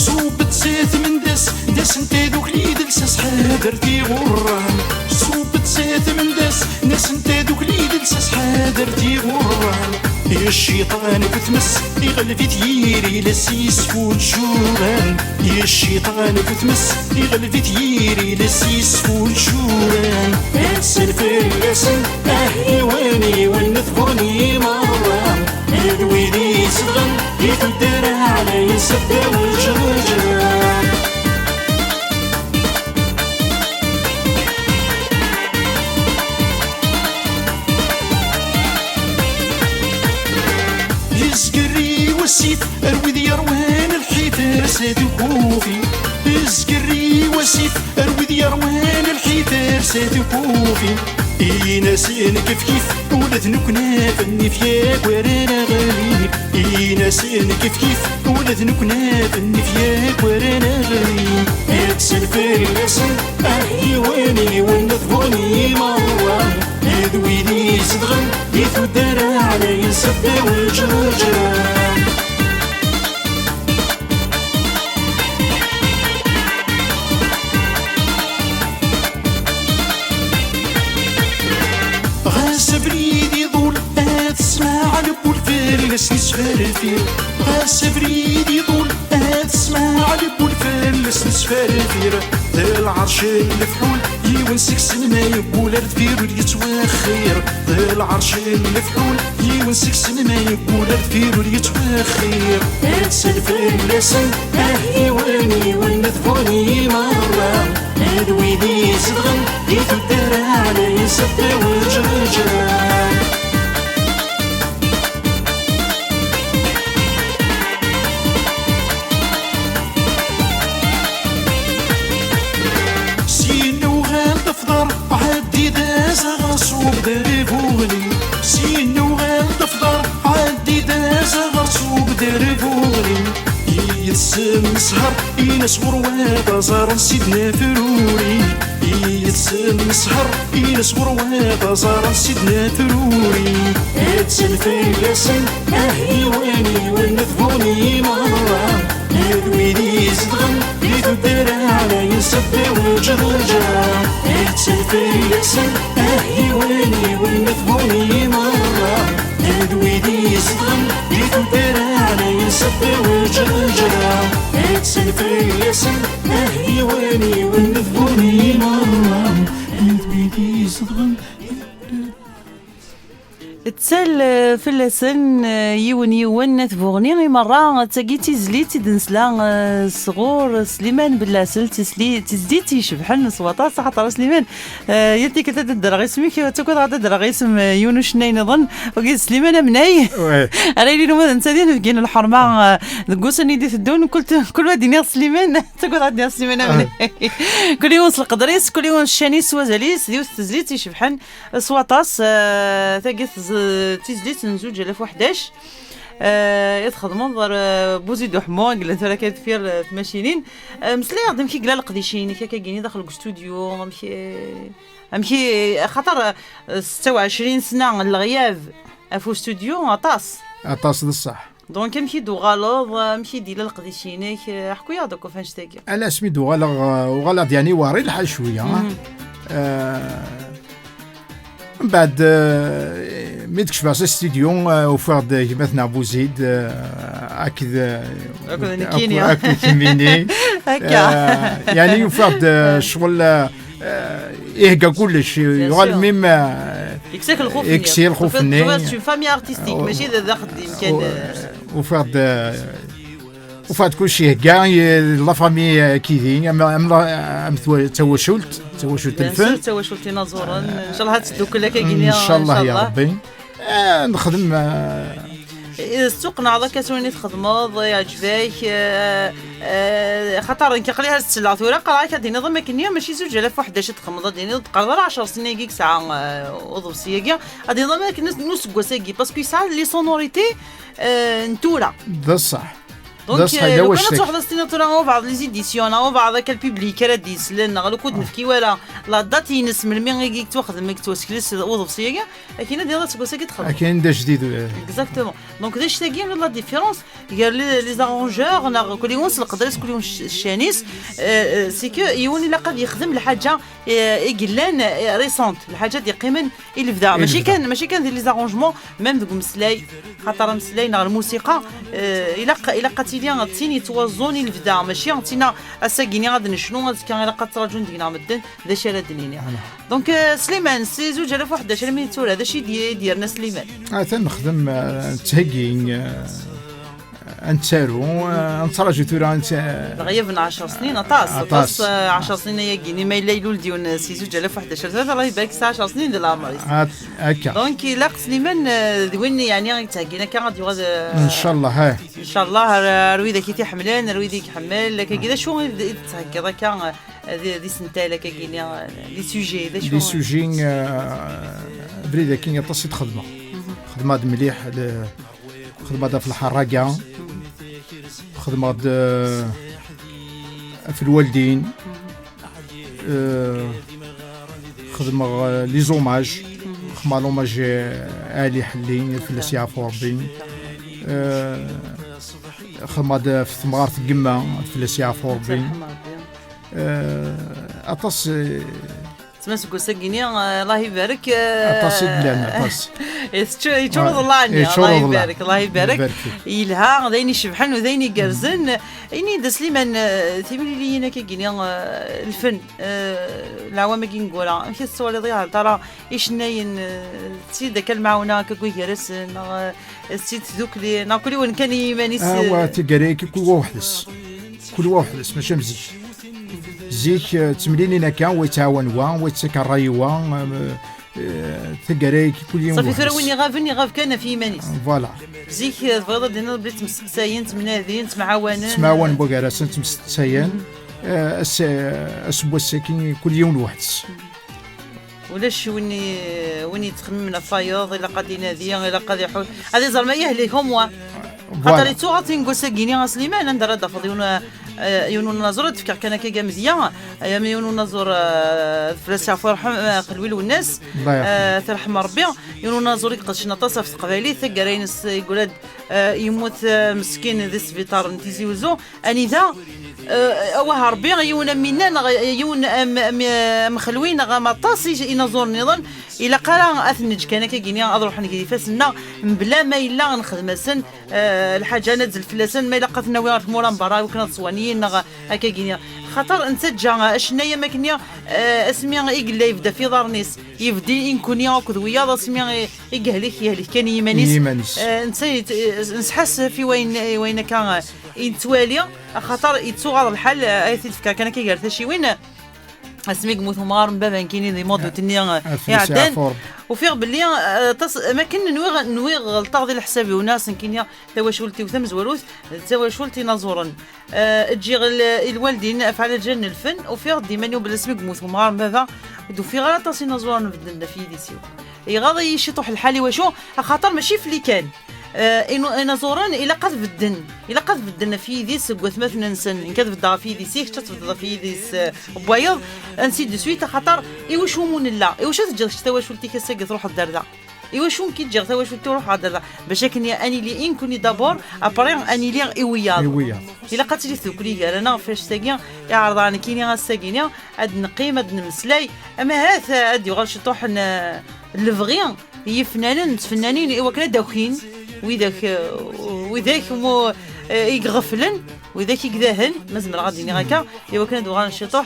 Ṣubbet s tmendas, d ass n tadukli d lsas ḥader tiɣurran. Ṣubbet s tmendas, d ass n tadukli d lsas ḥader tiɣurran. I cciṭan bu tmes, iɣleb-it yiri les six futjuran. I cciṭan bu tmes, iɣleb-it yiri les six futjuran. Asen fell-asen ahiwan-iw n tbuni merra, d wid izedɣen di tuddar ɛlayen seddaw lǧerǧra. Yezger i wasif ar wid yerwan lḥifer s at ukufi. Yezger i wasif ar wid yerwan lḥifer s at ukufi. Ini-asen kifkif, ula d nekni ad nif yakk ara naɣli. Ini-asen kifkif, ula d nekni ad nif yakk ara naɣli. Ad tselfel-asen ahiwan-iw n tbuni merra, d wid izedɣen di tuddar ɛlayen seddaw lǧerǧra. Ɣas abrid iḍul, ad tesmaɛleb ul fell-as nesferfir. Ɣas abrid iḍul, ad tesmaɛleb ul fell-as nesferfir. D lɛerc n lefḥul Yiwen seg-sen ma yeggul ar deffir ur yettwexxir. D lɛerc n lefḥul, yiwen seg-sen ma yeggul ar deffir ur yettwexxir. Atan fell-asen, ah, yiwen, yiwen, ad bun i merra. Ad wid izedɣen di tuddar ɛlayen s at Iweǧǧeǧǧa. Syin uɣal d afḍar, ɛeddi d azaɣ ṣub d Buɣni. Syin uɣal d afḍar, ɛeddi d azaɣ ṣub d Buɣni. Yid-sen nesher, ines ɣur-wat aẓar n Sidna Fruri. Yid-sen nesher, ines ɣur-wat aẓar n Sidna Fruri. Atan fell-asen, ah, yiwen, yiwen, ad bun i merra. Ad wid izedɣen di tuddar ɛlayen s at Iweǧǧeǧǧa. Atan fell-asen, ah, yiwen, yiwen, ad bun i merra. Ad wid izedɣen di tuddar ɛlayen s at Iweǧǧeǧǧa. Atan fell-asen, ah, yiwen, yiwen, ad bun i merra. Ad wid izedɣen Ttal, eh, fell-asen, eh, yiwen yiwen, At Buɣni i merra. Tagi d tizlit i d-nesla, eh, sɣur Sliman Bellasel, tisli-, tizlit icebḥen s waṭas, axaṭer a Sliman, eh, yal tikkelt ad d-ddreɣ isem-ik, ttagadeɣ ad d-ddreɣ isem, eh, yiwen ucennay niḍen, wagi d Sliman Amnay. Ouais. Ara yilin uma d netta di nefgin lḥerma, eh, deg wussan i d-iteddun, kul t-, kul wa d-iniɣ Sliman, ttagadeɣ ad d-iniɣ Sliman Amnay. Kul yiwen s leqder-is, kul yiwen s ccan-is, s wazal-is, d yiwet tezlit icebḥen. S waṭas, eh, tagi tez-, tizlit n zuǧ alaf u ḥdac, eh, i txedmeḍ ɣer, eh, Buzid Uḥemmu, i yellan tura kan deffir, eh, tmacinin. Eh, meslay-aɣ-d amek i yella leqdic-inek, akka gini daxel deg ustudyu, amek, eh, amek i, axaṭer, eh, setta u ɛecrin sna n leɣyab ɣef ustudyu, aṭas. Aṭas d ṣṣeḥ. Donc, amek i d-tuɣaleḍ, amek i d-yella leqdic-inek, eh, ḥku-yaɣ-d akk ɣef annect-agi. Ala asmi d-uɣaleɣ, eh, uɣaleɣ-d yeɛni war lḥal cwiya. Mhm. Eh, mbeɛd, eh, mi d-kecmeɣ s studio, eh, ufiɣ-d gma-tneɣ Buzid, eh, akked, eh, akked nekkini. Akked kemmini. Akka. Eh, yeɛni ufiɣ-d, eh, ccɣel, eh, eh, ihegga kullec, yuɣal sûr. Même, eh, yekkes-ak lxuf-nni. Yekkes-iyi lxuf-nni. Tufiḍ, tufiḍ c'est une famille artistique, oh, mačči d, d axeddim kan, oh, eh. Ufiɣ-d, eh, ufiɣ-d kullec ihegga, i la famille, eh, kidi, am, am la, am twa-, tawacult, tawacult n lfen. Bien sûr, tawacult inaẓuren. Ncallah ad teddukel akka gini, ncallah ya Rebbi. Eh, nexdem, eh, eh, s tuqqneḍ akka s wayen i txedmeḍ, iɛǧeb-ak, eh, eh, xaṭer nekk aql-i ar selleɣ tura, qqareɣ-ak ad d-tiniḍ am akken-nni, mačči zuǧ alaf u ḥdac i txedmeḍ, ad d-tiniḍ, ur d-teqqareḍ ara ɛecṛ snin-agi i yesɛa, eh, uḍebsi-agi, ad d-tiniḍ am akken n, n useggas-agi, parce que yesɛa les sonorités, eh, n tura. D ṣṣeḥ. Donc, d ṣṣeḥ, eh, yella lukan ad wacu truḥeḍ ad s-tiniḍ tura, ah, wabɛeḍ les éditions, neɣ wabɛeḍ akka le public ara d-yeslen, neɣ lukan ur d-nefki ara la date-ines melmi i yettwaxdem, i yettwasekles uḍebsi-agi, akken ad d-tiniḍ aseggas-agi txedmeḍ. Akken d ajdid, eh. Exactement. Donc, d acu-tagi la différence gar les, les arrangeurs, neɣ kul yiwen s leqder-is, kul yiwen s ccan-is, eh, eh, c'est que yiwen ilaq ad yexdem lḥaǧa, eh, i yellan, eh, récente, lḥaǧa d-yeqqimen i lebda. I lebda. Mačči kan, mačči kan di les arrangements, même deg umeslay, xaṭer ameslay neɣ lmusiqa, eh, ilaq, ilaq ad tili d tin yettwaẓẓun i lebda, mačči d tin ass-agi-nni ad necnu, azekka ilaq ad ttraǧun deg-neɣ medden, d acu ara d-nini. Voilà. Donc, eh, Sliman, si zuǧ alaf u ḥdac almi d tura, d acu i d-, i d-yerna Sliman? Atan nexdem, eh, nettheggi, eh, ad nettaru, eh, ad nettraǧu tura, ad nett-, d aɣyab n ɛecṛ snin, aṭas, aṭas, aṭas, eh, ɛecṛ snin ayagi-nni, ma yella ilul-d yiwen, eh, si zuǧ alaf u ḥdac ar tlata, Allah ibarek, yesɛa ɛecṛ snin di leɛmer-is. At-, akka. Donc, ilaq Sliman, eh, d win, yeɛni, i yettheggin akka, ad yuɣal, eh, ncallah, eh. Ncallah, ar, ar widak i t-iḥemmlen, ar wid i iḥemmel, akkagi, d acu i d-, i d-tettheggiḍ akka, eh, di, di sental, akkagi-nni, eh, di sujet, d acu? Di sujet, eh, abrid-agi aṭas i t-xedmeɣ. Mhm. Xedmeɣ-d mliḥ, le-, xedmeɣ-d ɣef lḥerraga, xedmeɣ-d, eh, ɣef lwaldin, eh, xedmeɣ, eh, les hommages, xedmeɣ l'hommage, eh, Ali Ḥelli, fell-as yeɛfu Rebbi. Eh, xedmeɣ-d ɣef temɣart n yemma, fell-as yeɛfu Rebbi. Eh, aṭas, eh, Tma seg wass-agi-nni, eh, Allah ibarek, eh, aṭas i d-llan, aṭas. Yeččur-, yeččureḍ Allah-nni, yeččureḍ Allah Allah. Ibarek, Allah ibarek. Ibarek. Yelha, d ayen icebḥen u d ayen igerrzen. Ini-d a Sliman, eh, timliliyin akka-gini, eh, lfen, eh, leɛwam-agi n gura, amek i tettwaliḍ i tara icennayen, eh, d tid akka lemɛawna akka gar-asen, neɣ, eh, d tid tdukli, neɣ kul yiwen kan i yiman-is, eh? Awa, taggara-agi kul wa weḥd-s. Kul wa weḥd-s, mačči am zik. Zik, eh, ttemlilin akka, wa yettɛawan wa, wa yettak ṛṛay i wa, eh, eh, taggara-agi kul yiwen weḥd-s. Safi, tura win iɣaben, iɣab kan ɣef yiman-is. Voilà. Zik, eh, tebɣiḍ ad d-tiniḍ belli ttemseqsayen, ttemnadin, ttemɛawanen. Ttemɛawanen bugar-asen, ttemseqsayen. Eh, ass-, eh, ass n wass-agi kul yiwen weḥd-s. Ulac win i, win yettxemmimen ɣef wayeḍ, ilaq ad inadi, ilaq ad iḥuss, ad iẓer ma yehlek, au moins. Voilà. Xaṭer yettuɣaḍ tin n wass-agi-ni a Sliman, anda ara d-tafeḍ yiwen, eh, yiwen unaẓur, ad d-fkeɣ kan akka amedya, eh, yiwen unaẓur, eh, fell-as yeɛfu yerḥem, eh, Xelwi Lwennas, Allah yerḥem. Eh, terḥem Rebbi, yiwen unaẓur i iqedcen aṭas ɣef teqbaylit, taggara-ines yeggul-d, eh, yemmut, eh, meskin di sbiṭar n Tizi Uzzu, anida, eh, awah Rebbi, yiwen am winna, neɣ yiwen am, am, am Xelwi, neɣ am aṭas i, inaẓuren nniḍen, ilaq ara ad ten-neǧǧ kan akka-gini, ad ruḥen gar ifassen-nneɣ, mebla ma yella nexdem-asen, eh, lḥaǧa, ad nazzel fell-asen, ma ilaq ad ten-nawi ɣer tmura n berra, iwakken ad ṣwaniyen, neɣ akka-gini. Xaṭer nettaǧǧa acennay am akken-nni, eh, asmi i yella yebda f iḍarren-is, yebdi i nekkni akked wiyaḍ, asmi i, i yehlek, yehlek kan i yiman-is. I yiman-is. Eh, netta yet-, eh, nesḥassef i wayen, i wayen akka, eh, i nettwali, axaṭer yettuɣaḍ lḥal, eh, ay t-id-fkeɣ kan akka gar taciwin. Asmi yemmut umɣar n baba nekkini di mudut-nni, eh, iɛeddan, ufiɣ belli, eh, aṭas, makken nwiɣ, nwiɣ ɣelṭeɣ di leḥsab-iw, nniɣ-as nekkini tawacult-iw tamezwarut d tawacult inaẓuren. Eh, ǧǧiɣ l-, i lwaldin ɣef ɛlaǧal n lfen, ufiɣ-d iman-iw belli asmi yemmut umɣar n baba, ur d-ufiɣ ara aṭas inaẓuren bedden ɣef yidis-iw. Iɣaḍ-iyi ciṭuḥ lḥal, i wacu? Axaṭer mačči fell-i kan. Eh, inu-, inaẓuren ilaq ad bedden. Ilaq ad bedden ɣef yidis seg watmaten-nsen. Nekk ad beddeɣ ɣef yidis-ik, kečč ad tbeddeḍ ɣef yidis, eh, n wayeḍ. Ainsi de suite, axaṭer i wacu umi nella? I wacu ad teǧǧeḍ kečč tawacult-ik ass-agi truḥeḍ ar da? I wacu nekk i ǧǧiɣ tawacult-iw ruḥeɣ ar da? Bac akken ad nili i nekkni d'abord, après ad nili i wiyaḍ. I wiyaḍ. Ilaq ad tili tdukli gar-aneɣ ɣef wannect-agi i ɛerḍeɣ nekkini ass-agi-ni, ad neqqim, ad nemmeslay. Ama ahat ad yuɣal ciṭuḥ n, n lebɣi i yifnanen d tfennanin i wakken ad d-akin widak, eh, widak mu, eh, i iɣeflen, widak i idahen, ma zemreɣ ad d-iniɣ akka, i wakken ad uɣalen ciṭuḥ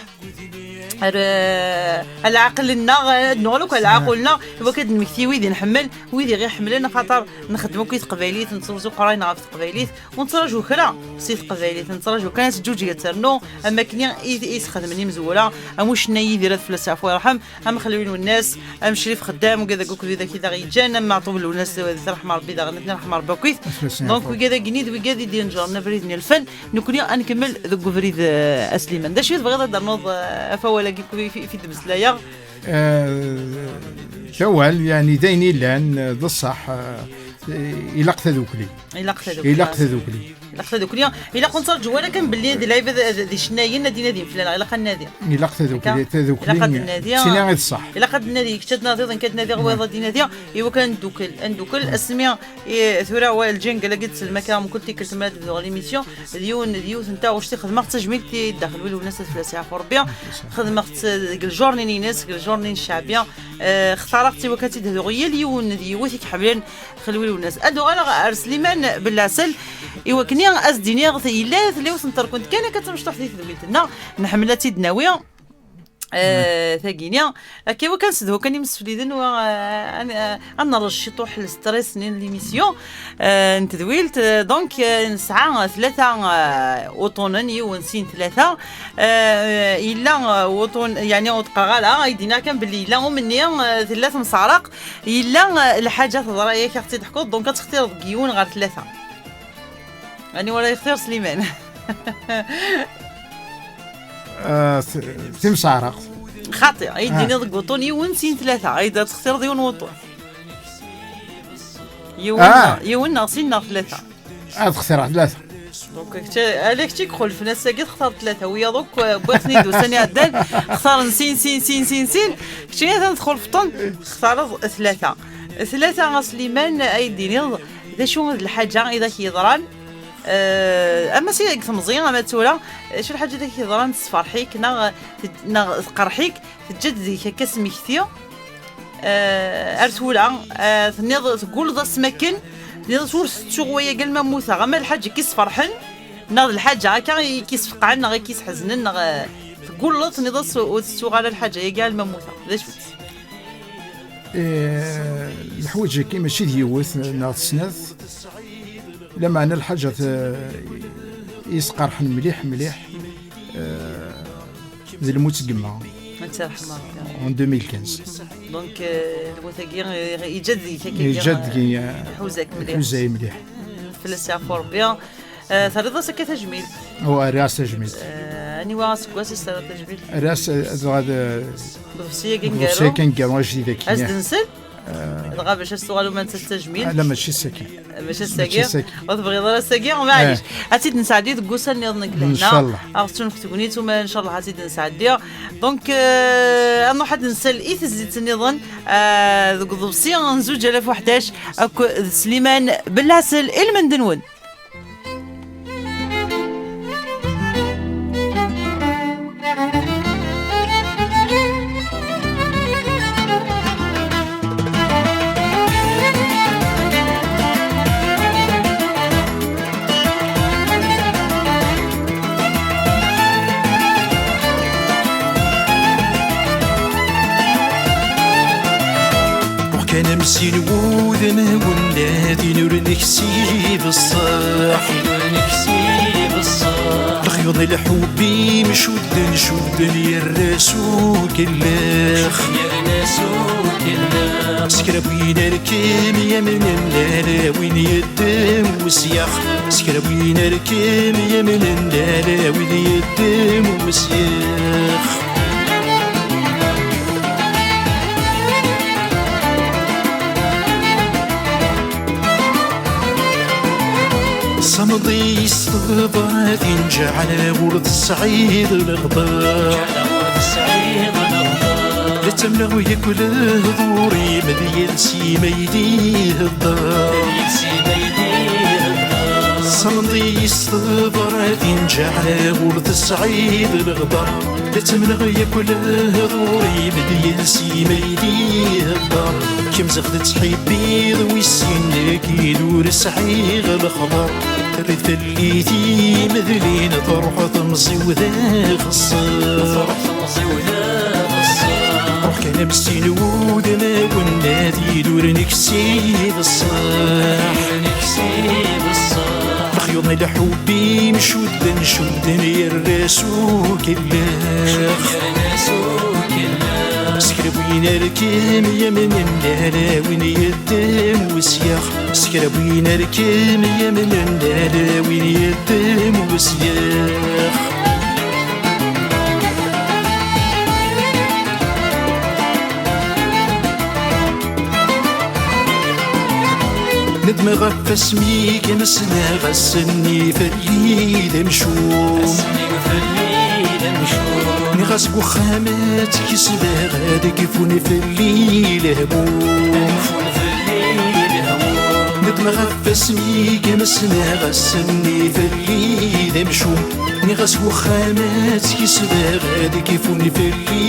ar, eh, ar lɛaqel-nneɣ, ad nuɣal akk ar lɛaqul-nneɣ, i wakken ad d-nmekti wid i nḥemmel, wid i ɣ-iḥemmlen, axaṭer nxeddem akk i teqbaylit, nettruẓu qrayna ɣef teqbaylit, ur nettraǧu kra si teqbaylit, nettraǧu kan ad teǧǧuǧeg ad ternu, am wakken i, i s-xedmen imezwura, am ucennay Yidir, ad fell-as yeɛfu yerḥem, am Xelwi Lwennas, am Crif Xeddam, wigad akk widak i d aɣ-yeǧǧan, am Meɛṭub Lwennas, terḥem Rebbi daɣen, ad ten-yerḥem Rebbi akkit. Donc, wigad-agi-nni d wigad i d-ineǧren abrid n lfen, nekkni ad nkemmel deg ubrid, eh, a Sliman. D acu i tebɣiḍ ad d-ternuḍ, eh, ɣef wawal-agi i, i, i d-mmeslayeɣ? Eh, d awal, yeɛni d ayen yellan, eh, d ṣṣeḥ, eh, ilaq tadukli. Ilaq tadukli. Ilaq tadukli. Ilaq tadukli. Ilaq ur nettraǧu ara kan belli d lɛibad, d, d icennayen ad d-inadin fell-aneɣ. Ilaq ad nadi. Ilaq tadukli, akka? Tadukli. Ilaq ad nadi. D tin i d ṣṣeḥ. Ilaq ad nadi, kečč ad tnadiḍ, nekk ad nadiɣ, wayeḍ ad inadi. I wakken ad ndukkel, ad ndukkel. Asmi, i, tura wa lǧingal-agi d-tselma akka mkul tikkelt mi ara d-bduɣ l'émission, d yiwen, d yiwet n taɣect i xedmeɣ d tajmilt i Dda Xelwi Lwennas, ad fell-as yeɛfu Rebbi. Xedmeɣ-tt deg lǧurnin-ines, deg lǧurnin n cceɛbi. Eh, xtareɣ-tt i wakken ad tt-id-hduɣ yal yiwen d yiwet i iḥemmlen Xelwi Lwennas. Ad uɣaleɣ ar Sliman Belɛsel, i wakken ad s-d-iniɣ, yella tella yiwet n terkunt kan akka d tamecṭuḥt di tedwilt-nneɣ, nḥemmel ad tt-id-nawi. Eh, tagini, akka i wakken ad s-d-hdu kan imsefliden, wa, eh, ad, eh, ad nerreẓ ciṭuḥ le stress-nni n l'émission, eh, n tedwilt. Eh, donc, eh, nesɛa tlata, eh, uṭunen, yiwen, sin, tlata. Eh, yella, eh, uṭun, yeɛni ur d-qqareɣ ara, ay d-iniɣ kan belli yella umenni, eh, tella temseɛraq, yella, eh, lḥaǧa teḍra, yak ad ɣ-tt-id-teḥkuḍ, donc ad textireḍ deg yiwen ɣer tlata. Aniwa ara yextir Sliman? Ah, t-, timseɛraqt. Xaṭi, ay d-tiniḍ deg uṭun yiwen, sin, tlata, ay d-textireḍ yiwen wuṭun. Yiwen, ah, neɣ, yiwen neɣ sin neɣ tlata. Ad xtireɣ tlata. Donc, kečč, ala kečč i ixulfen ass-agi, textareḍ tlata. Wiyaḍ akk, eh, wwiɣ-ten-id ussan iɛeddan, xtaren sin, sin, sin, sin, sin. Kečč atan txulfeḍ-ten, textareḍ tlata. Tlata a Sliman, ay d-tiniḍ, d acu d lḥaǧa i d ak-yeḍran? Eh, ama si deg temẓi ama tura, acu lḥaǧa i ak-yeḍran, tessefreḥ-ik neɣ, neɣ tqerreḥ-ik, teǧǧa-d deg-k akka asmekti? Eh, ar tura, eh, tenniḍ, tegguleḍ asmi akken, tenniḍ ur tettuɣ wayagi alma mmuteɣ, ama lḥaǧa i k-isferḥen neɣ d lḥaǧa akka i k-isfeqɛen neɣ i k-isḥeznen, neɣ, eh, tegguleḍ tenniḍ-as ur tettuɣ ara lḥaǧa-agi alma mmuteɣ? D acu-tt? Eh, leḥwaǧ-agi mačči d yiwet neɣ d snat, lameɛna lḥaǧat, eh, yesqerḥen mliḥ, mliḥ, eh, d lmut n yemma. Ad tt-yerḥem Rebbi. En deux mille quinze. Donc, eh, lmut-agi, eh, yeǧǧa-d deg-k akka, yeǧǧa-d deg-i, eh, iḥuza-k mliḥ. Iḥuza-yi mliḥ. Fell-as yeɛfu Rebbi. Eh, terriḍ-as akka tajmilt? Ur, rriɣ-as tajmilt. Eh, aniwa aseggas i s-terriḍ tajmilt? Rriɣ-as, eh, dɣa d, deg uḍebsi-agi aneggaru. Ajdid-agi. Ad s-d-nsel? Dɣa bac ad s-tuɣal uma d tajmilt. Ala, mačči s-agi. Mačči s-agi? Mačči s-agi. Ur tebɣiḍ ara s-agi? Maɛlic. Eh. Ad tt-id-nesɛeddi deg wussan nniḍen deg lehna. Ncallah. Ad ɣ-tettunefk tegnit, uma ncallah ad tt-id-nesɛeddi. Donc, eh, ad nruḥ ad nsel i tezlit nniḍen, eh, deg uḍebsi n zuǧ alaf u ḥdac akked Sliman Belɛsel, i lmend-nwen. Ruḥ kan am sin wudmawen, ad inur neksib ṣṣeḥ. Inur neksib ṣṣeḥ. Lexyuḍ n lḥubb-im cudden, cudden yerna s ukellex. Yerna s ukellex. S kra n win ar kem-yamnen, ala win yeddem wesyax. S kra n win ar kem-yamnen, ala win yeddem wesyax. Samḍi s tebratin, ǧeɛl ur tesɛiḍ leɣder. La ttamneɣ yakk lehdur-im d yiles-im ay d-ihedder. Samḍi s tebratin, ǧeɛl ur tesɛiḍ leɣder. La ttamneɣ yakk lehdur-im d yiles-im ay d-ihedder. Kemm ziɣ tettḥibbiḍ wis sin, nekk ur sɛiɣ lexber. Terriḍ fell-i timedlin, truḥ temẓi-w d axeṣṣar. Ruḥ kan am sin wudmawen, ad idur neksib ṣṣeḥ. Lexyuḍ n lḥubb-im cudden, cudden yerna s ukellex. S kra n win ar kem-yamnen, ala win yeddem wesyax. S kra n win ar kem-yamnen, ala win yeddem wesyax. Nedmeɣ ɣef wasmi i kem-sneɣ, ass-nni fell-i d amcum. Nniɣ-as deg uxxam ad tkesbeɣ, ad kfun fell-i lehmum. Nedmeɣ ɣef wasmi i kem-sneɣ, ass-nni fell-i d amcum. Nniɣ-as deg uxxam ad tkesbeɣ, ad kfun fell-i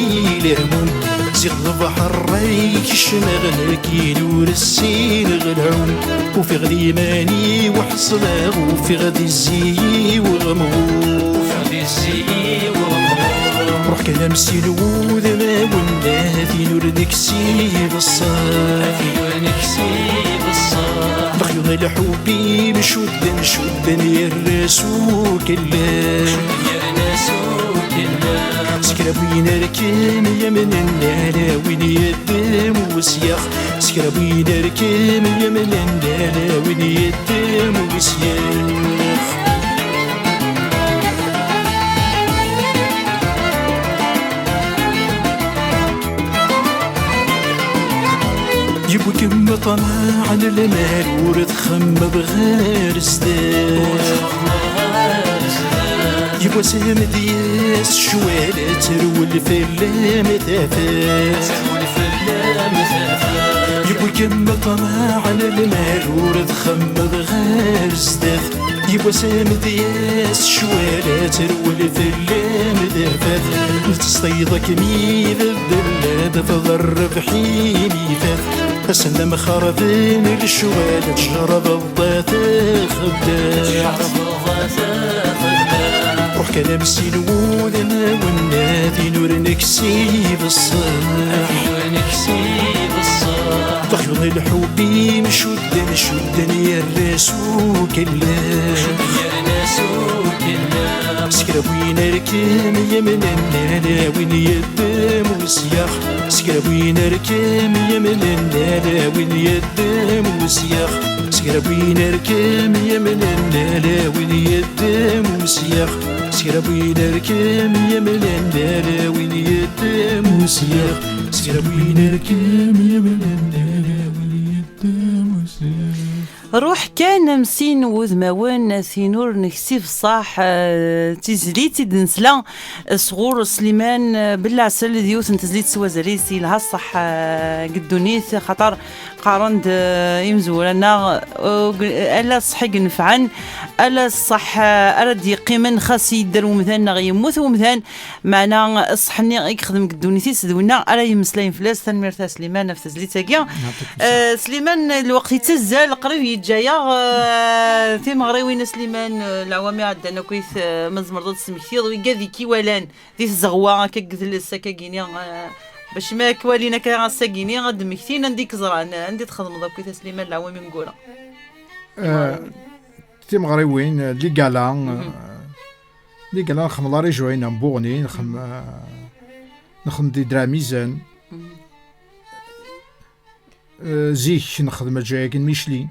lehmum. Ziɣ d lebḥer ay kecmeɣ, nekkin ur ssineɣ lɛum. Ufiɣ-d iman-iw ḥeṣleɣ, ufiɣ-d izzi-iw ɣemɣum. Ruḥ kan am sin wudmawen, ad inur neksib ṣṣeḥ. Lexyuḍ n lḥubb-im cudden, cudden yerna s ukellex. S kra n win ar kem-yamnen, ala win yeddem wesyax. S kra n win ar kem-yamnen, ala win yeddem wesyax. Yewwi-kem ṭṭmeɛ n lmal, ur txemmeḍ ɣer zdat. Yiwwas amedyaz ccwal, terwel fell-am tafat. Yiwwi-kem ṭṭmeɛ n lmal, ur txemmeḍ ɣer zdat. Yiwwas amedyaz ccwal ad terwel fell-am d afat. Nettesṭayḍ akken ibeddel ad tḍerreb ḥin ifat. Ass-n d amxerben lecɣal ad tjerrbeḍ ad texdeɛ. Ruḥ kan am sin wudem awennat inur neksib ṣṣeḥ. Taxyuḍ n lḥub imcudden cudden yerra s ukellax. Seg rabwin arkem yemnen ala win yeddem usyax. Seg rabwin arkem yemnen ala win yeddem usyax. Seg rabwin arkem yemnen ala win yeddem usyax. Seg rabwin arkem yemnen ala win yeddem usyax. Seg rabwin arkem yemnen ala win yeddem usyax. Ruḥ kan am sin wudmawen, tin ur neksib ṣṣaḥ, eh, d tizlit i d-nesla, eh, sɣur Sliman, eh, Belɛsel, d yiwet n tezlit s wazal-is yelha ṣṣaḥ, eh, deg ddunit, xaṭer qqaren-d, eh, imezwura-nneɣ, eh, ala ṣṣeḥ i inefɛen, ala ṣṣeḥ, eh, ara d-yeqqimen xas yedder umdan neɣ yemmut umdan, meɛna ṣṣeḥ-nni i yexdem deg ddunit-is d winna ara yemmeslayen fell-as. Tanemmirt a Sliman ɣef tezlit-agi. Yeɛṭikum ṣṣeḥḥa. Eh, Sliman, lweqt yettazzal, qrib yeǧǧa-yaɣ, eh, timeɣriwin a Sliman, eh, leɛwam iɛeddan akkit, eh, ma tzemreḍ ad d-tesmektiḍ wigad i k-iwalan di tzeɣwa akka deg idles akka gini, eh, bac ma k-walin akka ass-agini ad d-mmektin anda i k-ẓran, anda i txedmeḍ akkit a Sliman leɛwam ineggura. Eh, timeɣriwin, eh, les galas, eh, les galas nxeddem la région-ina n Buɣni, nxeddem, eh, nxeddem di Dramizan. Eh, zik nxeddem lǧayag n Micli.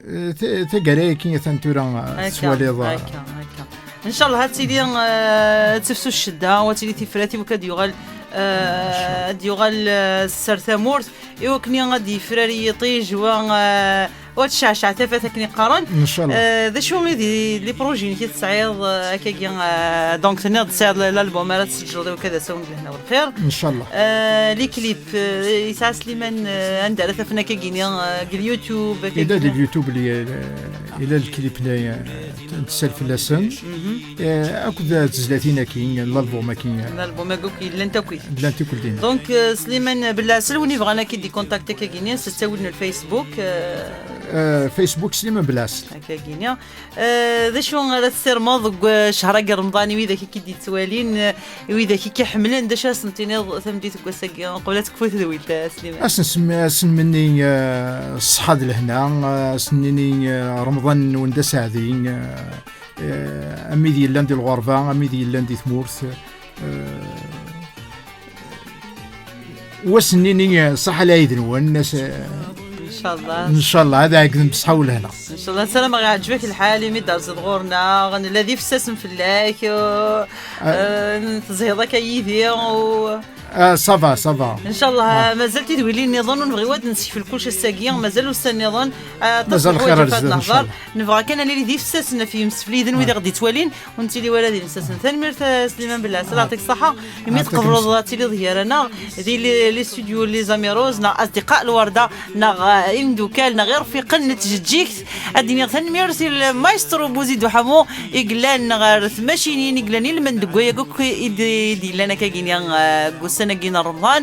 Eh, ta-, taggara-agi atan tura, eh, akka, tettwaliḍ, eh, akka, akka. Ncallah ad tili, eh, ad tefsu ccedda, u ad tili tifrat i wakk ad yuɣal, eh, ad yuɣal, eh, sser tamurt, i wakken ad yefrari yiṭij, wa, eh, u ad tecceɛceɛ tafat akken i qqaren. Ncallah. Eh, d acu i d les projets-inek i tesɛiḍ, eh, akkagi, eh, donc tenniḍ-d tesɛiḍ l'album ara tseǧǧleḍ i wakk ad asawen n lehna u lxir. Ncallah. Eh, les clips, eh, yesɛa Sliman, eh, anda ara tafen akkagini, eh, deg YouTube, yella akkagini? Deg YouTube li, eh, yella lklip-nni, eh, nessal fell-asen. Eh, akked tezlatin-agi, l'album-agi. L'album-agi akk yellan akk. Llant tikkelt-nni. Donc, eh, Sliman Belɛsel, win yebɣan ad k-id-ikontakti akkagini, s ttawil n Facebook, eh, Eh, Facebook Sliman Belɛsel. Akkagini. Eh, d acu ara tessirmeḍ deg, eh, ccher-agi n Remḍan i widak i k-id-yettwalin, eh, i widak i k-iḥemmlen, d acu ara sen-tiniḍ tameddit n wass-agi, qbel ad tekfu tedwilt, eh, Sliman? Ad sen-sem-, ad sen-menni, eh, ṣṣeḥḥa d lehna, eh, ad sen-nini, eh, Remḍan-nwen d aseɛdi, eh, eh, am wid yellan di lɣerba, am wid yellan di tmurt, eh, Wass-nni-nni, eh, ṣaḥa lɛid-nwen, ass, eh, ncallah. Ncallah, ad ɛeggden bṣeḥḥa u lehna. Ncallah, ssarameɣ iɛǧeb-ak lḥal, imi d-terziḍ ɣur-neɣ, nella d ifessasen fell-ak, eh, eh, tezhiḍ akka yid-i, u Ah, ça va, ça va. Ncallah, mazal tidwilin nniḍen, ur nebɣi ad d-nessekfel kullec ass-agi, mazal ussan nniḍen, eh, aṭas n lḥwayeǧ ara d-nehḍer. Nebɣa kan ad nili d ifessasen ɣef yimsefliden, wid i ɣ-d-yettwalin, ur nettili wara d imsasen. Tanemmirt, eh, Sliman Belɛsel, yeɛṭik ṣṣeḥḥa, imi tqebleḍ ad tiliḍ gar-aneɣ di les, les studios Les Amiraux, neɣ Asdiqa Lwarda, neɣ, eh, imdukal, neɣ irfiqen n tjeǧǧigt. Ad d-iniɣ tanemmirt i lmaestro Bouzi Duḥamu, i yellan ɣer tmacinin, i yellan i lmend deg wayag akk i d-, i d-yellan akkagini, eh, deg ussan-agi n Remḍan.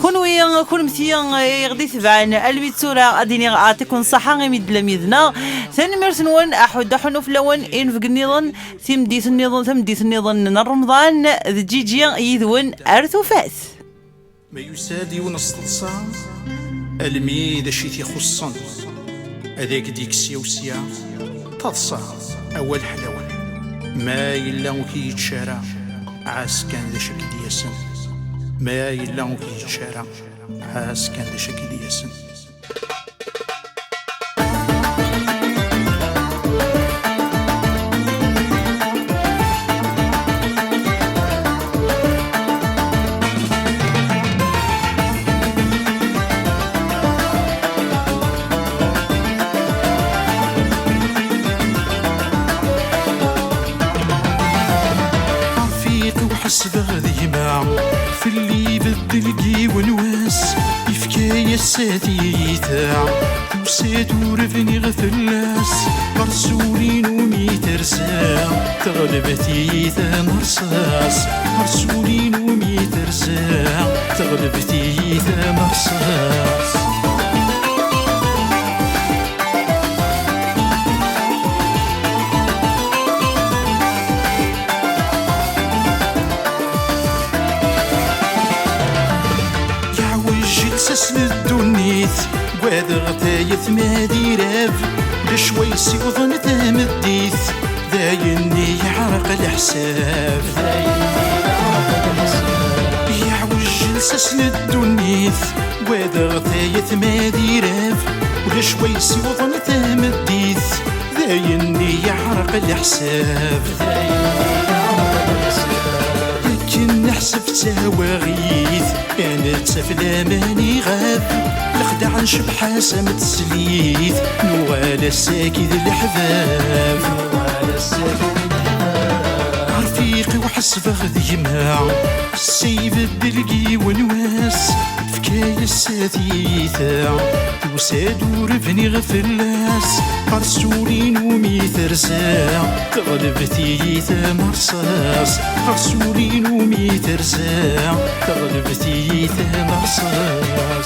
Kunwi, kunemti, eh, i ɣ-d-itebɛen almi d tura, ad d-iniɣ yeɛṭikum ṣṣeḥḥa imi d-tellam yid-neɣ. Tanemmirt-nwen, aḥuddu aḥunnu fell-awen, inebgi nniḍen, timeddit nniḍen, tameddit nniḍen n Remḍan, d Ǧiǧi yid-wen ar tufat. Ma yusa-d yiwen s teḍsa, almi d acu i t-ixuṣṣen, ad ak-d-yekkes yaw sya, taḍsa, awal ḥlawen. Ma yella ur k-yečči ara, ɛas kan d acu i k-d-yasen. Ma yella ur k-yečči ara, ɛas kan d acu i k-d-yasen. Ḥesbeɣ degma fell-i ibeddel deg yiwen wass, yefka Ay ass-a tiyita, tusa-d ur bniɣ fell-as, ɣer zzul-inu mi terza, teɣleb tiyita n rṣas, ɣer zzul-inu mi terza, teɣleb tiyita n rṣas. Yeɛwej lsas n ddunit, ggadeɣ tayet ma d irab, d cway siwḍen tameddit, d ayen i yeɛreq leḥsab. Yeɛwej lsas n ddunit, ggadeɣ tayet ma d irab, d cway siwḍen tameddit, d ayen i yeɛreq leḥsab. Akken neḥseb d tawaɣit, ad nettaf laman iɣab, lexdeɛ ncebḥ-as am teslit, nuɣal ass-agi d leḥbab. Rfiq-iw ḥesbeɣ d gma, s ibeddel deg yiwen wass, tefka-yas tiyita, tusa-d ur bniɣ fell-as, ɣer zzul-inu mi terza, teɣleb tiyita n rṣas, ɣer zzul-inu mi terza, teɣleb tiyita n rṣas.